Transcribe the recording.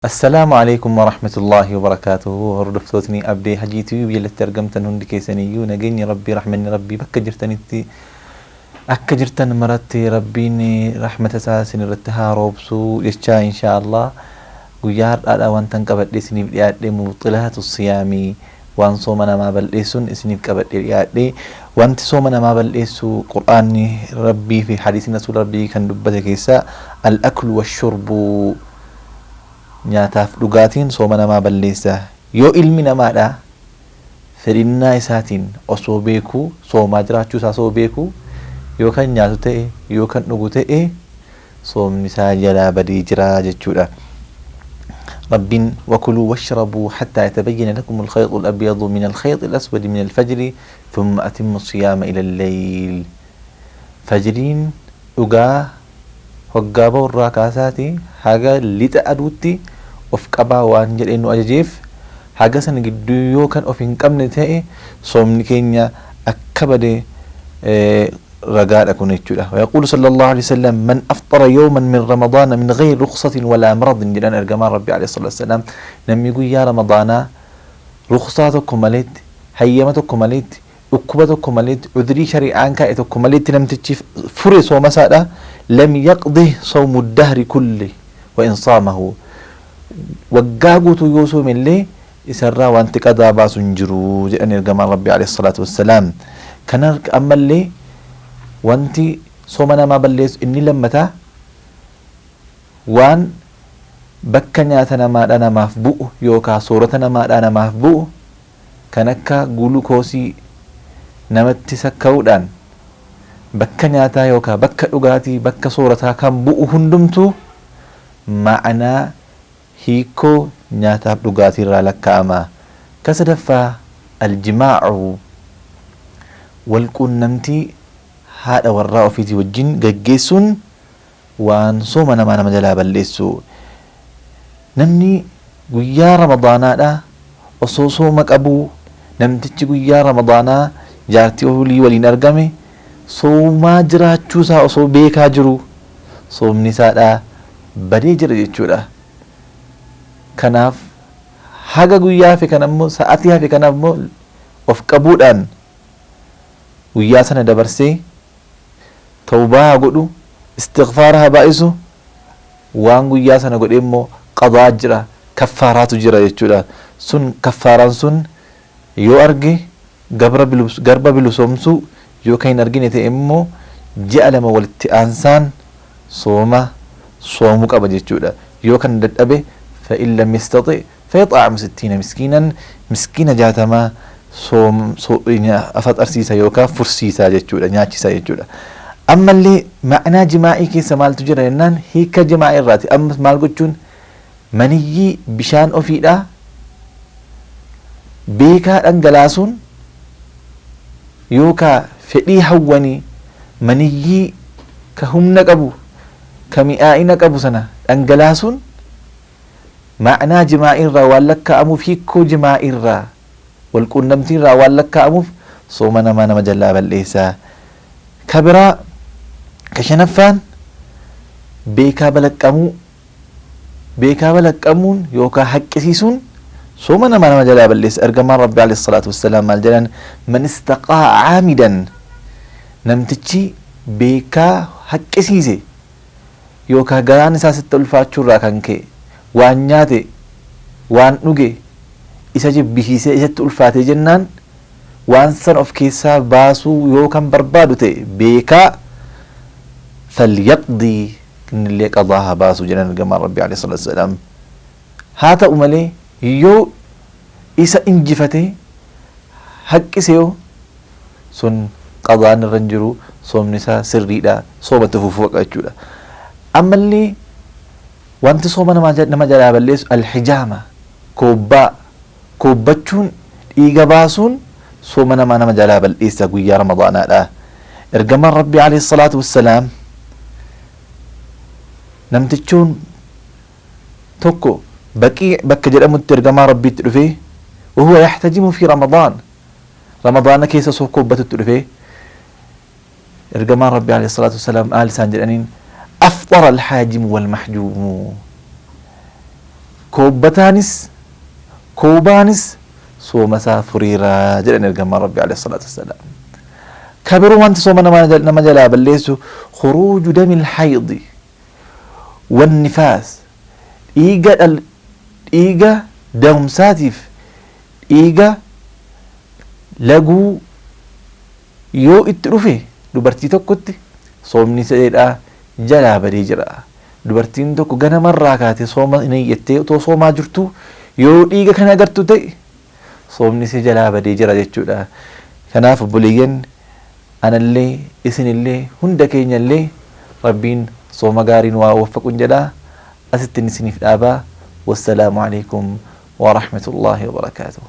Assalaamu Aleeykum Warahmatullaahi Wabarakaatuhu Hordoftootni Abdee Hajii Tube jalatti argamtan hundi keessaniyyuu nageenyi Rabbii rahmanni Rabbii bakka jirtanitti akka jirtan maratti Rabbiin rahmata isaa isin irratti haa roobsu jechaa inshaa Allah guyyaa har'aadha wantan qabadhee isiniif dhiyaadhe mubxilaatu siyaamii waan sooma namaa bal'eessuun isiniif qabadhee dhiyaadhe wanti sooma namaa bal'eessu qur'aanni Rabbii fi hadiisni rasuula Rabbii kan dubbate keessaa al-aklu washurbu Nyaataaf dhugaatiin sooma namaa balleessa. Yoo ilmi namaadha fedhinnaa isaatiin osoo beekuu soomaa jiraachuu isaa osoo beekuu yoo kan nyaatu ta'e yoo kan dhugu ta'e soomni isaa jalaa badee jira jechuudha. Rabbiin wakuluu washrabuu hattaa yatabayyana lakum alkhayxu alabyadu min alkhayxi alaswadi min alfajri thumma atimmu siyaama ila alleyl. Fajriin dhugaa hoggaa bahu irraa kaasaatii haga lixa aduutti of qabaa waan jedhee nu ajajeef haga san gidduu yoo kan of hin qabne ta'e soomni keenya akka bade ragaadha kun jechuudha. Wayaquulu sallallahu alaihi wasallam man afxara yawman min ramadaana min ghayri rukhsatin walaa maradin jedhan ergamaan rabbi alaihi salatu wassalaam namni guyyaa ramadaanaa rukhsaa tokko maleetti hayyama tokko maleetti dhukkuba tokko maleetti, udhrii shari'aan kaa'e tokko maleetti namtichi fure sooma isaadha, lam yaqdih sawmu dahri kulli wa in saamahu. Waggaa guutuu yoo soome illee isarraa wanti qadaa baasu hin jiru jedhan ergamaan Rabbii alayhi salaatu wassalaam. Kana ammallee wanti sooma namaa balleessu inni lammataa waan bakka nyaata namaadha namaaf bu'u yookaa soorata namaadhaa namaaf bu'u kan akka gulukoosii namatti sakka'uudhaan bakka nyaataa yookaa bakka dhugaatii, bakka soorataa kan bu'u hundumtuu ma'anaa hiikkoo nyaataaf dhugaatii irraa lakkaa'ama. Ka sadaffaa aljimaa'u wal-quunnamtii haadha warraa ofiitii wajjin gaggeessuun waan sooma namaa nama jalaa balleessu. Namni guyyaa Ramadaanaadha osoo sooma qabuu namtichi guyyaa Ramadaanaa jaartii olii waliin argame soomaa jiraachuu isaa osoo beekaa jiru soomni isaadha badee jira jechuudha. Kanaaf haga guyyaa hafe kana immoo sa'atii hafe kana immoo of qabuudhaan guyyaa sana dabarsee tawbaa haa godhu, istighfaara haa baay'isu, waan guyyaa sana godhe immoo qadaa jira, kaffaaraatu jira jechuudha. Sun kaffaaraan sun yoo arge gabra garba bilusoomsuu yoo kan hin argine ta'e immoo ji'a 2 walitti aansaan sooma soomuu qaba jechuudha. Yoo kana dadhabe fa'in lam yastaxi fayaxaamu sittiina miskiinan miskiina 60 soom afaxarsiisa yookaan fursiisa jechuudha nyaachisa jechuudha. Ammallee ma'anaa jimaa'ii keessa maaltu jira jennaan hiika jimaa'ii irraati. Ammas maal gochuun maniyyii bishaan ofiidhaa beekaa dhangalaasuun yookaa fedhii hawwanii maniyyii ka humna qabu ka mi'aa'ina qabu sana dhangalaasuun Ma'naa jimaa'ii irraa waan lakkaa'amuuf hiikkoo jimaa'ii irraa, wal quunnamtii irraa waan lakkaa'amuuf sooma namaa nama jalaa bal'eessa. Ka biraa ka shanaffaan beekaa balaqqamuu. Beekaa balaqqamuun yookaa haqqisiisuun sooma namaa nama jalaa bal'eessa. Ergamaan Rabbii alayhi salaatu wassalaam maal jedhan man istaqaa'a caamidan namtichi beekaa haqqisiise yookaa garaan isaa sitti ulfaachuu irraa kan ka'e waan nyaate, waan dhuge isa jibbisiisee isatti ulfaatee jennaan waan san of keessaa baasuu yoo kan barbaadu ta'e beekaa falyaqdii innillee qadaa haa baasu jedhan ergamaan Rabbii alayhi salaatu wassalaam. Haa ta'u malee yoo isa injifatee haqqise yoo sun qadaan irra hin jiru soomni isaa sirriidha sooma itti fufuu haqa jechuudha. Ammallee wanti sooma nama jalaa balleessu alhijaama koobbaa koobbachuun dhiiga baasuun sooma namaa nama jalaa bal'eessa guyyaa ramadaanaadha. Ergamaan Rabbii alayhi salaatu wassalaam namtichoon tokko Baqii' bakka jedhamutti ergamaa Rabbiitti dhufee wahuwa yaxtajimu fi ramadaan Ramadaana keessa osoo koobbatutti dhufee ergamaan Rabbii alayhi salaatu wassalaam maal isaan jedhaniin afxara alhaajimu walmahjuumu Koobbataanis koobaanis sooma isaa furiira jedhan ergamaan Rabbi alayhi salaatu wassalaam. Ka biroo wanti sooma nama jalaa balleessu khuruuju damil haydi wan nifaas, dhiiga dhal dhiiga dahumsaatiif dhiiga laguu yoo itti dhufe dubartii tokkotti soomni isheedhaa jalaa badee jira. Dubartiin tokko ganamarraa kaatee sooma niyyattee otoo soomaa jirtuu yoo dhiiga kana agartu ta'e soomni isee jalaa badee jira jechuudha. Kanaaf obboleeyyan, anallee isinillee hunda keenyallee Rabbiin sooma gaarii nu haa waffaqun jedha. Asittin isiniif dhaaba. Wassalaamu alaikum wa rahmatullahi wa barakaatuh.